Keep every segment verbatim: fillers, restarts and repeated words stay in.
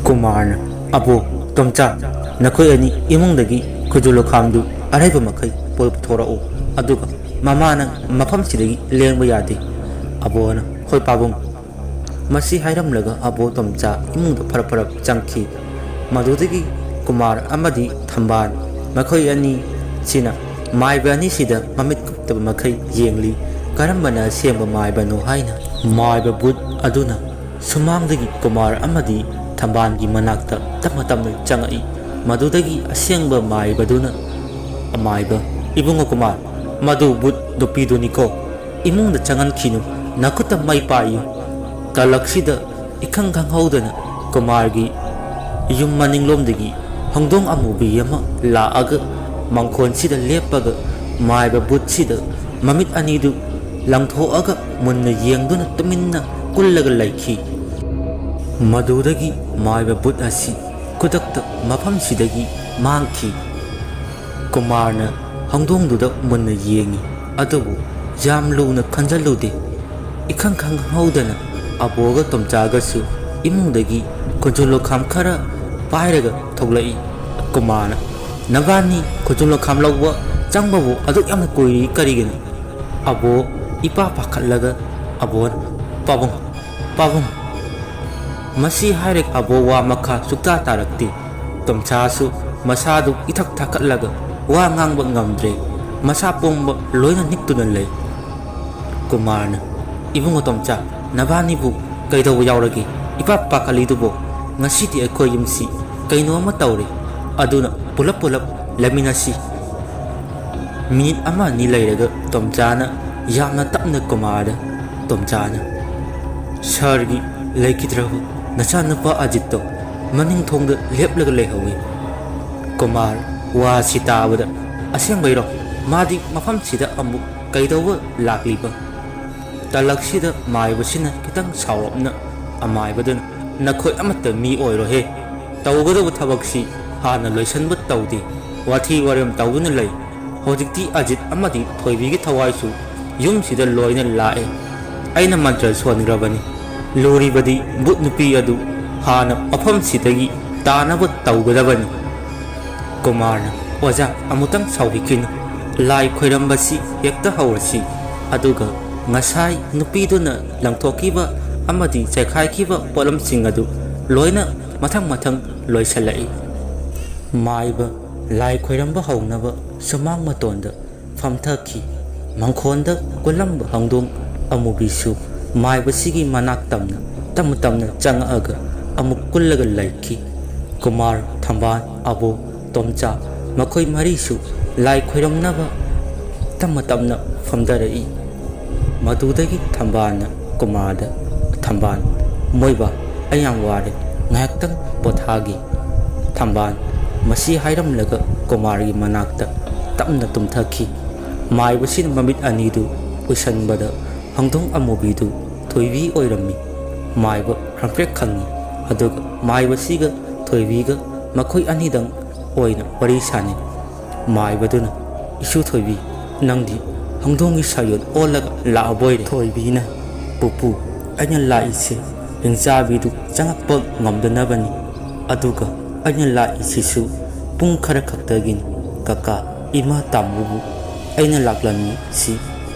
ꯀꯨꯃꯥꯔꯅ, "ꯑꯕꯣ, ꯇꯣꯝꯆꯥ, ꯅꯈꯣꯏ ꯑꯅꯤ ꯏꯃꯨꯡꯗꯒꯤ ꯈꯨꯖꯨ ꯂꯨꯈꯥꯝꯗꯨ ꯑꯔꯩꯕ ꯃꯈꯩ ꯄꯨ-, ꯄꯨꯊꯣꯔꯛꯎ, ꯑꯗꯨꯒ ꯃꯃꯥꯅ ꯃꯐꯝꯁꯤꯗꯒꯤ ꯂꯦꯡꯕ ꯌꯥꯗꯦ꯫" ꯑꯕꯣꯅ, "ꯍꯣꯏ ꯄꯥꯕꯨꯡ꯫" ꯃꯁꯤ ꯍꯥꯏꯔꯝꯂꯒ ꯑꯕꯣ ꯇꯣꯝꯆꯥ ꯏꯃꯨꯡꯗ ꯐꯔꯞ ꯐꯔꯞ ꯆꯪꯈꯤ꯫ ꯃꯗꯨꯗꯒꯤ ꯀꯨꯃꯥꯔ ꯑꯃꯗꯤ ꯊꯝꯕꯥꯜ ꯃꯈꯣꯏ ꯑꯅꯤꯁꯤꯅ ꯃꯥꯏꯕ ꯑꯅꯤꯁꯤꯗ ꯃꯃꯤꯠ ꯀꯨꯞꯇꯕ ꯃꯈꯩ ꯌꯦꯡꯂꯤ꯫ ꯀꯔꯝꯕꯅ ꯑꯁꯦꯡꯕ ꯃꯥꯏꯕꯅꯣ ꯍꯥꯏꯅ ꯃꯥꯏꯕ ꯕꯨꯠ ꯑꯗꯨꯅ ꯁꯨꯃꯥꯡꯗꯒꯤ ꯀꯨꯃꯥꯔ ꯑꯃꯗꯤ ꯊꯝꯕꯥꯜꯒꯤ ꯃꯅꯥꯛꯇ ꯇꯞꯅ ꯇꯞꯅ ꯆꯪꯉꯛꯏ꯫ ꯃꯗꯨꯗꯒꯤ ꯑꯁꯦꯡꯕ ꯃꯥꯏꯕꯗꯨꯅ ꯑꯃꯥꯏꯕ, "ꯏꯕꯨꯡꯉꯣ ꯀꯨꯃꯥꯔ, ꯃꯗꯨ ꯕꯨꯠ ꯅꯨꯄꯤꯗꯨꯅꯤꯀꯣ꯫ ꯏꯃꯨꯡꯗ ꯆꯪꯍꯟꯈꯤꯅꯨ, ꯅꯈꯨꯠꯇ ꯃꯩ ꯄꯥꯏꯌꯨ꯫" ꯇꯂꯛꯁꯤꯗ ꯏꯈꯪ ꯈꯪꯍꯧꯗꯅ ꯀꯨꯃꯥꯔꯒꯤ ꯌꯨꯝ ꯃꯅꯤꯡꯂꯣꯝꯗꯒꯤ ꯍꯧꯗꯣꯡ ꯑꯃꯨꯕꯤ ꯑꯃ ꯂꯥꯛꯑꯒ ꯃꯥꯡꯈꯣꯟꯁꯤꯗ ꯂꯦꯞꯄꯒ ꯃꯥꯏꯕ ꯕꯨꯠꯁꯤꯗ ꯃꯃꯤꯠ ꯑꯅꯤꯗꯨ ꯂꯪꯊꯣꯛꯑꯒ ꯃꯨꯟꯅ ꯌꯦꯡꯗꯨꯅ ꯇꯨꯃꯤꯟꯅ ꯀꯨꯜꯂꯒ ꯂꯩꯈꯤ꯫ ꯃꯗꯨꯗꯒꯤ ꯃꯥꯏꯕ ꯕꯨꯠ ꯑꯁꯤ ꯈꯨꯗꯛꯇ ꯃꯐꯝꯁꯤꯗꯒꯤ ꯃꯥꯡꯈꯤ꯫ ꯀꯨꯃꯥꯔꯅ ꯍꯧꯗꯣꯡꯗꯨꯗ ꯃꯨꯟꯅ ꯌꯦꯡꯉꯤ, ꯑꯗꯨꯕꯨ ꯌꯥꯝ ꯂꯨꯅ ꯈꯟꯖꯜꯂꯨꯗꯦ꯫ ꯏꯈꯪ ꯈꯪꯍꯧꯗꯅ ꯑꯕꯣꯒ ꯇꯣꯝꯆꯥꯒꯁꯨ ꯏꯃꯨꯡꯗꯒꯤ ꯈꯨꯖꯨ ꯂꯨꯈꯥꯝ ꯈꯔ ꯄꯥꯏꯔꯒ ꯊꯣꯛꯂꯛꯏ꯫ ꯀꯨꯃꯥꯔꯅ, "ꯅꯕꯥꯅꯤ ꯈꯨꯖꯨ ꯂꯨꯈꯥꯝ ꯂꯧꯕ ꯆꯪꯕꯕꯨ ꯑꯗꯨꯛ ꯌꯥꯝꯅ ꯀꯨꯏꯔꯤ ꯀꯔꯤꯒꯤꯅꯣ?" ꯑꯕꯣ ꯏꯄꯥ ꯄꯥꯈꯠꯂꯒ ꯑꯕꯣꯅ, "ꯄꯥꯕꯨꯡ, ꯄꯥꯕꯨꯡ꯫" ꯃꯁꯤ ꯍꯥꯏꯔꯒ ꯑꯕꯣ ꯋꯥ ꯃꯈꯥ ꯁꯨꯛꯇꯥ ꯇꯥꯔꯛꯇꯦ꯫ ꯇꯣꯝꯆꯥꯁꯨ ꯃꯁꯥꯗꯨ ꯏꯊꯛ ꯊꯥꯀꯠꯂꯒ ꯋꯥ ꯉꯥꯡꯕ ꯉꯝꯗ꯭ꯔꯦ꯫ ꯃꯁꯥ ꯄꯣꯝꯕ ꯂꯣꯏꯅ ꯅꯤꯛꯇꯨꯅ ꯂꯩ꯫ ꯀꯨꯃꯥꯔꯅ, "ꯏꯕꯨꯡꯉꯣ ꯇꯣꯝꯆꯥ, ꯅꯕꯥꯅꯤꯕꯨ ꯀꯩꯗꯧꯕ ꯌꯥꯎꯔꯒꯦ? ꯏꯄꯥ ꯄꯥꯈꯠꯂꯤꯗꯨꯕꯣ? ꯉꯁꯤꯗꯤ ꯑꯩꯈꯣꯏ ꯌꯨꯝꯁꯤ ꯀꯩꯅꯣ ꯑꯃ ꯇꯧꯔꯦ꯫ ꯑꯗꯨꯅ ꯄꯨꯂꯞ ꯄꯨꯂꯞ ꯂꯩꯃꯤꯟꯅꯁꯤ꯫" ꯃꯤꯅꯤꯠ ꯑꯃ ꯑꯅꯤ ꯂꯩꯔꯒ ꯇꯣꯝꯆꯥꯅ ꯌꯥꯝꯅ ꯇꯞꯅ ꯀꯨꯃꯥꯔꯗ, ꯇꯣꯝꯆꯥꯅ, "ꯁꯍꯔꯒꯤ ꯂꯩꯈꯤꯗ꯭ꯔꯕ ꯅꯆꯥꯅꯨꯄꯥ ꯑꯖꯤꯠꯇꯣ ꯃꯅꯤꯡ ꯊꯣꯡꯗ ꯂꯦꯞꯂꯒ ꯂꯩꯍꯧꯏ꯫" ꯀꯨꯃꯥꯔ ꯋꯥꯁꯤ ꯇꯥꯕꯗ, "ꯑꯁꯦꯡꯕꯩꯔꯣ? ꯃꯥꯗꯤ ꯃꯐꯝꯁꯤꯗ ꯑꯃꯨꯛ ꯀꯩꯗꯧꯕ ꯂꯥꯛꯂꯤꯕ?" ꯇꯂꯛꯁꯤꯗ ꯃꯥꯏꯕꯁꯤꯅ ꯈꯤꯇꯪ ꯁꯥꯎꯔꯞꯅ ꯑꯃꯥꯏꯕꯗꯨꯅ, "ꯅꯈꯣꯏ ꯑꯃꯠꯇ ꯃꯤ ꯑꯣꯏꯔꯣꯍꯦ꯫ ꯇꯧꯒꯗꯕ ꯊꯕꯛꯁꯤ ꯍꯥꯟꯅ ꯂꯣꯏꯁꯤꯟꯕ ꯇꯧꯗꯦ꯫ ꯋꯥꯊꯤ ꯋꯥꯔꯦꯝ ꯇꯧꯗꯨꯅ ꯂꯩ꯫ ꯍꯧꯖꯤꯛꯇꯤ ꯑꯖꯤꯠ ꯑꯃꯗꯤ ꯊꯣꯏꯕꯤꯒꯤ ꯊꯋꯥꯏꯁꯨ ꯌꯨꯝꯁꯤꯗ ꯂꯣꯏꯅ ꯂꯥꯛꯑꯦ꯫ ꯑꯩꯅ ꯃꯟꯇ꯭ꯔ ꯁꯣꯟꯈ꯭ꯔꯕꯅꯤ꯫ ꯂꯨꯔꯤꯕꯗꯤ ꯕꯨꯠ ꯅꯨꯄꯤ ꯑꯗꯨ ꯍꯥꯟꯅ ꯃꯐꯝꯁꯤꯗꯒꯤ ꯇꯥꯅꯕ ꯇꯧꯒꯗꯕꯅꯤ꯫ ꯀꯨꯃꯥꯔꯅ, "ꯑꯣꯖꯥ, ꯑꯃꯨꯛꯇꯪ ꯁꯥꯎꯕꯤꯈꯤꯅꯨ꯫ ꯂꯥꯏ ꯈꯣꯏꯔꯝꯕꯁꯤ ꯍꯦꯛꯇ ꯍꯧꯔꯁꯤ꯫ ꯑꯗꯨꯒ ꯉꯁꯥꯏ ꯅꯨꯄꯤꯗꯨꯅ ꯂꯪꯊꯣꯛꯈꯤꯕ ꯑꯃꯗꯤ ꯆꯥꯏꯈꯥꯏꯈꯤꯕ ꯄꯣꯠꯂꯝꯁꯤꯡ ꯑꯗꯨ ꯂꯣꯏꯅ ꯃꯊꯪ ꯃꯊꯪ ꯂꯣꯏꯁꯤꯜꯂꯛꯏ꯫" ꯃꯥꯏꯕ ꯂꯥꯏ ꯈꯣꯏꯔꯝꯕ ꯍꯧꯅꯕ ꯁꯨꯃꯥꯡ ꯃꯇꯣꯟꯗ ꯐꯝꯊꯈꯤ꯫ ꯃꯪꯈꯣꯟꯗ ꯀꯨꯜꯂꯝꯕ ꯍꯧꯗꯣꯡ ꯑꯃꯨꯕꯤꯁꯨ ꯃꯥꯏꯕꯁꯤꯒꯤ ꯃꯅꯥꯛ ꯇꯝꯅ ꯇꯞꯅ ꯇꯞꯅ ꯆꯪꯉꯛꯑꯒ ꯑꯃꯨꯛ ꯀꯨꯜꯂꯒ ꯂꯩꯈꯤ꯫ ꯀꯨꯃꯥꯔ, ꯊꯝꯕꯥꯜ, ꯑꯕꯣ, ꯇꯣꯝꯆꯥ ꯃꯈꯣꯏ ꯃꯔꯤꯁꯨ ꯂꯥꯏ ꯈꯣꯏꯔꯝꯅꯕ ꯇꯞꯅ ꯇꯞꯅ ꯐꯝꯊꯔꯛꯏ꯫ ꯃꯗꯨꯗꯒꯤ ꯊꯝꯕꯥꯜꯅ ꯀꯨꯃꯥꯔꯗ, "ꯊꯝꯕꯥꯜ, ꯃꯣꯏꯕꯥ, ꯑꯩ ꯌꯥꯝ ꯋꯥꯔꯦ, ꯉꯥꯏꯍꯥꯛꯇꯪ ꯄꯣꯊꯥꯒꯦ꯫" ꯊꯝꯕꯥꯜ ꯃꯁꯤ ꯍꯥꯏꯔꯝꯂꯒ ꯀꯨꯃꯥꯔꯒꯤ ꯃꯅꯥꯛꯇ ꯇꯞꯅ ꯇꯨꯝꯊꯈꯤ꯫ ꯃꯥꯏꯕꯁꯤꯅ ꯃꯃꯤꯠ ꯑꯅꯤꯗꯨ ꯎꯏꯁꯟꯕꯗ ꯍꯧꯗꯣꯡ ꯑꯃꯨꯕꯤꯗꯨ ꯊꯣꯏꯕꯤ ꯑꯣꯏꯔꯝꯃꯤ꯫ ꯃꯥꯏꯕ ꯈꯪꯄ꯭ꯔꯦꯛ ꯈꯪꯉꯤ, ꯑꯗꯨꯒ ꯃꯥꯏꯕꯁꯤꯒ ꯊꯣꯏꯕꯤꯒ ꯃꯈꯣꯏ ꯑꯅꯤꯗꯪ ꯑꯣꯏꯅ ꯋꯥꯔꯤ ꯁꯥꯅꯩ꯫ ꯃꯥꯏꯕꯗꯨꯅ, "ꯏꯁꯨ ꯊꯣꯏꯕꯤ, ꯅꯪꯗꯤ ꯍꯧꯗꯣꯡꯒꯤ ꯁꯥꯌꯣꯟ ꯑꯣꯜꯂꯒ ꯂꯥꯛꯑꯕꯣꯏꯔꯦ?" ꯊꯣꯏꯕꯤꯅ, "ꯄꯨꯄꯨ, ꯑꯩꯅ ꯂꯥꯛꯏꯁꯦ ꯍꯤꯡꯆꯥꯕꯤꯗꯨ ꯆꯪꯉꯛꯄ ꯉꯝꯗꯅꯕꯅꯤ꯫ ꯑꯗꯨꯒ ꯑꯩꯅ ꯂꯥꯛꯏꯁꯤꯁꯨ ꯄꯨꯡ ꯈꯔ ꯈꯛꯇꯒꯤꯅꯤ꯫ ꯀꯀꯥ, ꯏꯃꯥ, ꯇꯥꯃꯣꯕꯨ ꯑꯩꯅ ꯂꯥꯛꯂꯝꯃꯤꯁꯤ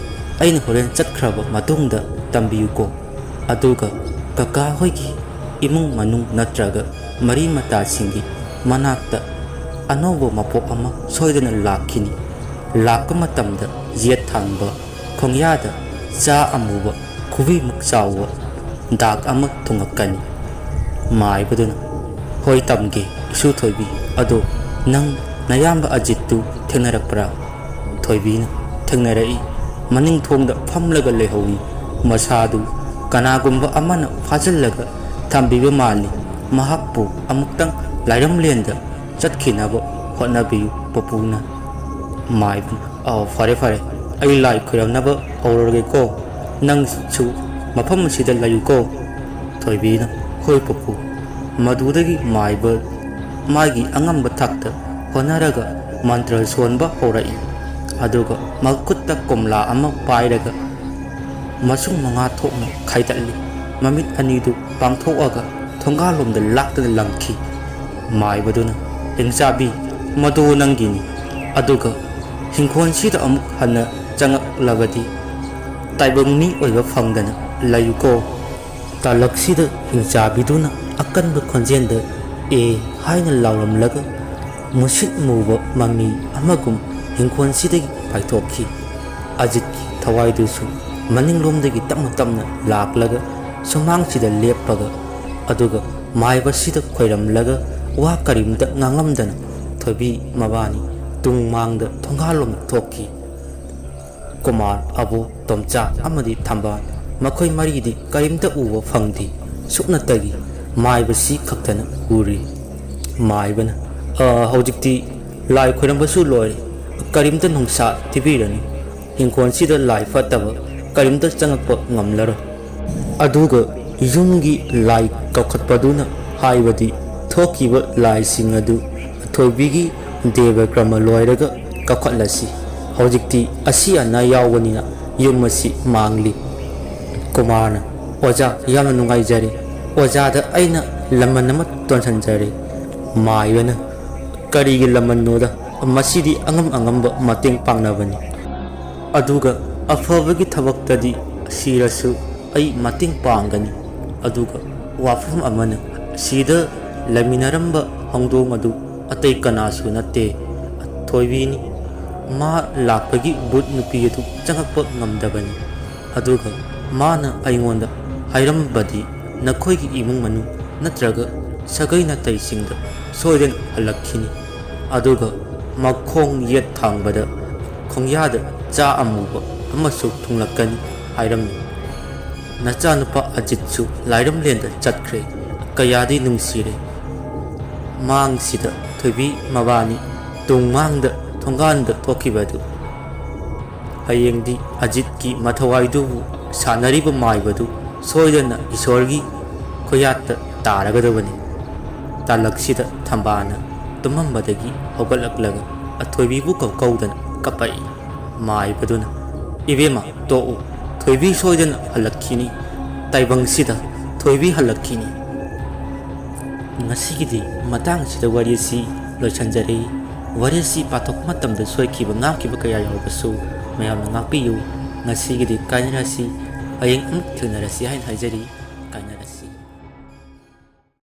ꯑꯩꯅ ꯍꯣꯔꯦꯟ ꯆꯠꯈ꯭ꯔꯕ ꯃꯇꯨꯡꯗ ꯇꯝꯕꯤꯌꯨꯀꯣ꯫ ꯑꯗꯨꯒ ꯀꯀꯥ ꯍꯣꯏꯒꯤ ꯏꯃꯨꯡ ꯃꯅꯨꯡ ꯅꯠꯇ꯭ꯔꯒ ꯃꯔꯤ ꯃꯇꯥꯁꯤꯡꯒꯤ ꯃꯅꯥꯛꯇ ꯑꯅꯧꯕ ꯃꯄꯣꯛ ꯑꯃ ꯁꯣꯏꯗꯅ ꯂꯥꯛꯈꯤꯅꯤ꯫ ꯂꯥꯛꯄ ꯃꯇꯝꯗ ꯌꯦꯠ ꯊꯪꯕ ꯈꯣꯡꯌꯥꯗ ꯆꯥ ꯑꯃꯨꯕ ꯈꯨꯕꯤꯃꯨꯛ ꯆꯥꯎꯕ ꯗꯥꯛ ꯑꯃ ꯊꯨꯡꯉꯛꯀꯅꯤ꯫" ꯃꯥꯏꯕꯗꯨꯅ, "ꯍꯣꯏ ꯇꯝꯒꯦ, ꯏꯁꯨ ꯊꯣꯏꯕꯤ, ꯑꯗꯣ ꯅꯪ ꯅꯌꯥꯝꯕ ꯑꯖꯤꯠꯇꯨ ꯊꯦꯡꯅꯔꯛꯄ꯭ꯔꯥ?" ꯊꯣꯏꯕꯤꯅ, "ꯊꯦꯡꯅꯔꯛꯏ꯫ ꯃꯅꯤꯡ ꯊꯣꯡꯗ ꯐꯝꯂꯒ ꯂꯩꯍꯧꯏ꯫ ꯃꯁꯥꯗꯨ ꯀꯅꯥꯒꯨꯝꯕ ꯑꯃꯅ ꯐꯥꯖꯤꯜꯂꯒ ꯊꯝꯕꯤꯕ ꯃꯥꯜꯂꯤ꯫ ꯃꯍꯥꯛꯄꯨ ꯑꯃꯨꯛꯇꯪ ꯂꯥꯏꯔꯝꯂꯦꯟꯗ ꯆꯠꯈꯤꯅꯕ ꯍꯣꯠꯅꯕꯤꯌꯨ ꯄꯨꯄꯨꯅ꯫" ꯃꯥꯏꯕꯅ, "ꯑꯥꯎ, ꯐꯔꯦ ꯐꯔꯦ, ꯑꯩ ꯂꯥꯏ ꯈꯣꯏꯔꯝꯅꯕ ꯍꯧꯔꯒꯦꯀꯣ꯫ ꯅꯪꯁꯨ ꯃꯐꯝ ꯑꯁꯤꯗ ꯂꯩꯌꯨꯀꯣ꯫" ꯊꯣꯏꯕꯤꯅ, "ꯍꯣꯏ ꯄꯨꯄꯨ꯫" ꯃꯗꯨꯗꯒꯤ ꯃꯥꯏꯕ ꯃꯥꯒꯤ ꯑꯉꯝꯕ ꯊꯥꯛꯇ ꯍꯣꯠꯅꯔꯒ ꯃꯟꯇ꯭ꯔ ꯁꯣꯟꯕ ꯍꯧꯔꯛꯏ꯫ ꯑꯗꯨꯒ ꯃꯈꯨꯠꯇ ꯀꯣꯝꯂꯥ ꯑꯃ ꯄꯥꯏꯔꯒ ꯃꯁꯨꯡ ꯃꯉꯥ ꯊꯣꯛꯅ ꯈꯥꯏꯗꯠꯂꯤ꯫ ꯃꯃꯤꯠ ꯑꯅꯤꯗꯨ ꯄꯥꯡꯊꯣꯛꯑꯒ ꯊꯣꯡꯒꯥꯜꯂꯣꯝꯗ ꯂꯥꯛꯇꯅ ꯂꯪꯈꯤ꯫ ꯃꯥꯏꯕꯗꯨꯅ, "ꯍꯤꯡꯆꯥꯕꯤ, ꯃꯗꯨ ꯅꯪꯒꯤꯅꯤ꯫ ꯑꯗꯨꯒ ꯍꯤꯡꯈꯣꯜꯁꯤꯗ ꯑꯃꯨꯛ ꯍꯟꯅ ꯆꯪꯉꯛꯂꯕꯗꯤ ꯇꯥꯏꯕꯪ ꯃꯤ ꯑꯣꯏꯕ ꯐꯪꯗꯅ ꯂꯩꯌꯨꯀꯣ"꯫ ꯇꯥꯂꯛꯁꯤꯗ ꯍꯤꯡꯆꯥꯕꯤꯗꯨꯅ ꯑꯀꯟꯕ ꯈꯣꯟꯖꯦꯜꯗ "ꯑꯦ" ꯍꯥꯏꯅ ꯂꯥꯎꯔꯝꯂꯒ ꯃꯨꯁꯤꯠ ꯃꯨꯕ ꯃꯃꯤ ꯑꯃꯒꯨꯝ ꯍꯤꯡꯈꯣꯜꯁꯤꯗꯒꯤ ꯄꯥꯏꯊꯣꯛꯈꯤ꯫ ꯑꯖꯤꯠꯀꯤ ꯊꯋꯥꯏꯗꯨꯁꯨ ꯃꯅꯤꯡꯂꯣꯝꯗꯒꯤ ꯇꯞꯅ ꯇꯞꯅ ꯂꯥꯛꯂꯒ ꯁꯨꯃꯥꯡꯁꯤꯗ ꯂꯦꯞꯄꯒ, ꯑꯗꯨꯒ ꯃꯥꯏꯕꯁꯤꯗ ꯈꯣꯏꯔꯝꯂꯒ ꯋꯥ ꯀꯔꯤꯝꯇ ꯉꯥꯡꯂꯝꯗꯅ ꯊꯣꯏꯕꯤ ꯃꯕꯥꯅꯤ ꯇꯨꯡ ꯃꯥꯡꯗ ꯊꯣꯡꯒꯥꯜꯂꯣꯝꯗ ꯊꯣꯛꯈꯤ꯫ ꯀꯨꯃꯥꯔ, ꯑꯕꯨ, ꯇꯣꯝꯆꯥ ꯑꯃꯗꯤ ꯊꯝꯕꯥꯜ, ꯃꯈꯣꯏ ꯃꯔꯤꯗꯤ ꯀꯔꯤꯝꯇ ꯎꯕ ꯐꯪꯗꯦ꯫ ꯁꯨꯞꯅꯇꯒꯤ ꯃꯥꯏꯕꯁꯤ ꯈꯛꯇꯅ ꯎꯔꯤ꯫ ꯃꯥꯏꯕꯅ, "ꯑ, ꯍꯧꯖꯤꯛꯇꯤ ꯂꯥꯏ ꯈꯣꯏꯔꯝꯕꯁꯨ ꯂꯣꯏꯔꯦ꯫ ꯀꯔꯤꯝꯇ ꯅꯨꯡꯁꯥ ꯊꯤꯕꯤꯔꯅꯨ꯫ ꯍꯤꯡꯈꯣꯜꯁꯤꯗ ꯂꯥꯏ ꯐꯠꯇꯕ ꯀꯔꯤꯝꯇ ꯆꯪꯉꯛꯄ ꯉꯝꯂꯔꯣꯏ"꯫ ꯑꯗꯨꯒ ꯌꯨꯝꯒꯤ ꯂꯥꯏ ꯀꯧꯈꯠꯄꯗꯨꯅ ꯍꯥꯏꯕꯗꯤ ꯊꯣꯛꯈꯤꯕ ꯂꯥꯏꯁꯤꯡ ꯑꯗꯨ ꯊꯣꯏꯕꯤꯒꯤ ꯗꯦꯕ ꯀ꯭ꯔꯃ ꯂꯣꯏꯔꯒ ꯀꯧꯈꯠꯂꯁꯤ꯫ ꯍꯧꯖꯤꯛꯇꯤ ꯑꯁꯤ ꯑꯅꯥ ꯌꯥꯎꯕꯅꯤꯅ ꯌꯨꯝ ꯑꯁꯤ ꯃꯥꯡꯂꯤ꯫ ꯀꯨꯃꯥꯔꯅ, "ꯑꯣꯖꯥ, ꯌꯥꯝꯅ ꯅꯨꯡꯉꯥꯏꯖꯔꯦ꯫ ꯑꯣꯖꯥꯗ ꯑꯩꯅ ꯂꯃꯟ ꯑꯃ ꯇꯣꯟꯁꯤꯟꯖꯔꯦ"꯫ ꯃꯥꯏꯕꯅ, "ꯀꯔꯤꯒꯤ ꯂꯃꯟꯅꯣꯗ? ꯃꯁꯤꯗꯤ ꯑꯉꯝ ꯑꯉꯝꯕ ꯃꯇꯦꯡ ꯄꯥꯡꯅꯕꯅꯤ꯫ ꯑꯗꯨꯒ ꯑꯐꯕꯒꯤ ꯊꯕꯛꯇꯗꯤ ꯁꯤꯔꯁꯨ ꯑꯩ ꯃꯇꯦꯡ ꯄꯥꯡꯒꯅꯤ꯫ ꯑꯗꯨꯒ ꯋꯥꯐꯝ ꯑꯃꯅ, ꯁꯤꯗ ꯂꯩꯃꯤꯟꯅꯔꯝꯕ ꯍꯧꯗꯣꯡ ꯑꯗꯨ ꯑꯇꯩ ꯀꯅꯥꯁꯨ ꯅꯠꯇꯦ, ꯊꯣꯏꯕꯤꯅꯤ꯫ ꯃꯥ ꯂꯥꯛꯄꯒꯤ ꯚꯨꯠ ꯅꯨꯄꯤ ꯑꯗꯨ ꯆꯪꯉꯛꯄ ꯉꯝꯗꯕꯅꯤ꯫ ꯑꯗꯨꯒ ꯃꯥꯅ ꯑꯩꯉꯣꯟꯗ ꯍꯥꯏꯔꯝꯕꯗꯤ ꯅꯈꯣꯏꯒꯤ ꯏꯃꯨꯡ ꯃꯅꯨꯡ ꯅꯠꯇ꯭ꯔꯒ ꯁꯥꯒꯩ ꯅꯥꯇꯩꯁꯤꯡꯗ ꯁꯣꯏꯗꯅ ꯍꯜꯂꯛꯈꯤꯅꯤ꯫ ꯑꯗꯨꯒ ꯃꯈꯣꯡ ꯌꯦꯠ ꯊꯪꯕꯗ ꯈꯣꯡꯌꯥꯗ ꯆꯥ ꯑꯃꯨꯕ ꯑꯃꯁꯨ ꯊꯨꯡꯂꯛꯀꯅꯤ ꯍꯥꯏꯔꯝꯃꯤ꯫ ꯅꯆꯥꯅꯨꯄꯥ ꯑꯖꯤꯠꯁꯨ ꯂꯥꯏꯔꯝꯂꯦꯟꯗ ꯆꯠꯈ꯭ꯔꯦ꯫ ꯀꯌꯥꯗꯤ ꯅꯨꯡꯁꯤꯔꯦ"꯫ ꯃꯥꯡꯁꯤꯗ ꯊꯣꯏꯕꯤ ꯃꯕꯥꯅꯤ ꯇꯨꯡ ꯃꯥꯡꯗ ꯊꯣꯡꯒꯥꯟꯗ ꯊꯣꯛꯈꯤꯕꯗꯨ ꯍꯌꯦꯡꯗꯤ ꯑꯖꯤꯠꯀꯤ ꯃꯊꯋꯥꯏꯗꯨꯕꯨ ꯁꯥꯟꯅꯔꯤꯕ ꯃꯥꯏꯕꯗꯨ ꯁꯣꯏꯗꯅ ꯏꯁꯣꯔꯒꯤ ꯈꯨꯌꯥꯠꯇ ꯇꯥꯔꯒꯗꯕꯅꯤ꯫ ꯇꯥꯂꯛꯁꯤꯗ ꯊꯝꯕꯥꯜꯅ ꯇꯨꯝꯃꯝꯕꯗꯒꯤ ꯍꯧꯒꯠꯂꯛꯂꯒ ꯑꯊꯣꯏꯕꯤꯕꯨ ꯀꯧꯀꯧꯗꯅ ꯀꯞꯄꯛꯏ꯫ ꯃꯥꯏꯕꯗꯨꯅ, "ꯏꯕꯦꯝꯃ, ꯇꯣꯛꯎ, ꯊꯣꯏꯕꯤ ꯁꯣꯏꯗꯅ ꯍꯜꯂꯛꯈꯤꯅꯤ꯫ ꯇꯥꯏꯕꯪꯁꯤꯗ ꯊꯣꯏꯕꯤ ꯍꯜꯂꯛꯈꯤꯅꯤ"꯫ ꯉꯁꯤꯒꯤꯗꯤ ꯃꯇꯥꯡꯁꯤꯗ ꯋꯥꯔꯤ ꯑꯁꯤ ꯂꯣꯏꯁꯤꯟꯖꯔꯦ꯫ ꯋꯥꯔꯤ ꯑꯁꯤ ꯄꯥꯊꯣꯛꯄ ꯃꯇꯝꯗ ꯁꯣꯏꯈꯤꯕ ꯉꯥꯡꯈꯤꯕ ꯀꯌꯥ ꯌꯥꯎꯔꯕꯁꯨ ꯃꯌꯥꯝꯅ ꯉꯥꯛꯄꯤꯌꯨ꯫ ꯉꯁꯤꯒꯤꯗꯤ ꯀꯥꯏꯅꯔꯁꯤ, ꯍꯌꯦꯡ ꯑꯃꯨꯛ ꯊꯦꯡꯅꯔꯁꯤ ꯍꯥꯏꯅ ꯍꯥꯏꯖꯔꯤ꯫